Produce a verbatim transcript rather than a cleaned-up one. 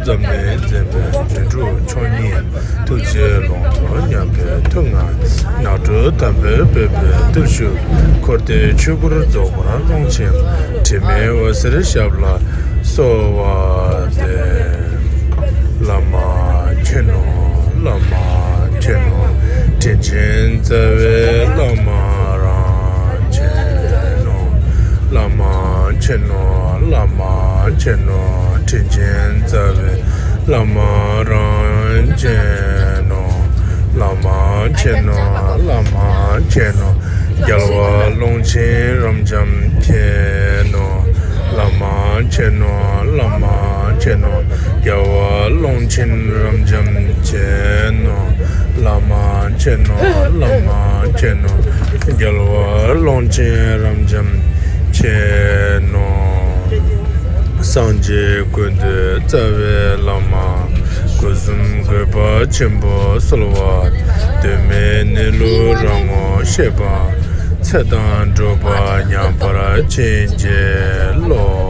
འཛམ་གླིང་མཛེས་པའི་དོན་གྲུབ་མཆོག་ཉིད། ཐུགས་རྗེའི་ཀློང་དུ་མཉམ་པའི་ཐུགས་མངའ། ནགས་ཁྲོད་དམ་པའི་བོད་པའི་གཏེར་གཞུང་འཁོར་འདས་ཆོས་སྐུར་རྫོགས་པར་སློང་ཆེན། དྲི་མེད་འོད་ཟེར་ཞབས་ལ་གསོལ་བ་འདེབས། བླ་མ་མཁྱེན་ནོ། བླ་མ་མཁྱེན་ནོ། དྲིན་ཅན་རྩ་བའི་བླ་མ་རང་མཁྱེན་ནོ། བླ་མ་མཁྱེན་ནོ། བླ་མ་མཁྱེན་ནོ། དྲིན་ཅན་རྩ་བའི་བླ་མ་རང་མཁྱེན་ནོ། བླ་མ་མཁྱེན་ནོ། བླ་མ་མཁྱེན་ནོ། རྒྱལ་བ་ཀློང་ཆེན་རབ་འབྱམས་མཁྱེན་ནོ། བླ་མ་མཁྱེན་ནོ། བླ་མ་མཁྱེན་ནོ། རྒྱལ་བ་ཀློང་ཆེན་རབ་འབྱམས་མཁྱེན་ནོ། བླ་མ་མཁྱེན་ནོ། བླ་མ་མཁྱེན་ནོ། རྒྱལ་བ་ཀློང་ཆེན་རབ་འབྱམས་མཁྱེན་ནོ། སངས་རྒྱས་ཀུན་འདུས་རྩ་བའི་བླ་མ། སྒོ་གསུམ་གུས་པ་ཆེན་པོས་གསོལ་བ། གདོད་མའི་གནས་ལུགས་རང་ངོ་ཤེས་པ། ཚེ་དང་སྒྲུབ་པ་མཉམ་པར་བྱིན་གྱིས་རློབས།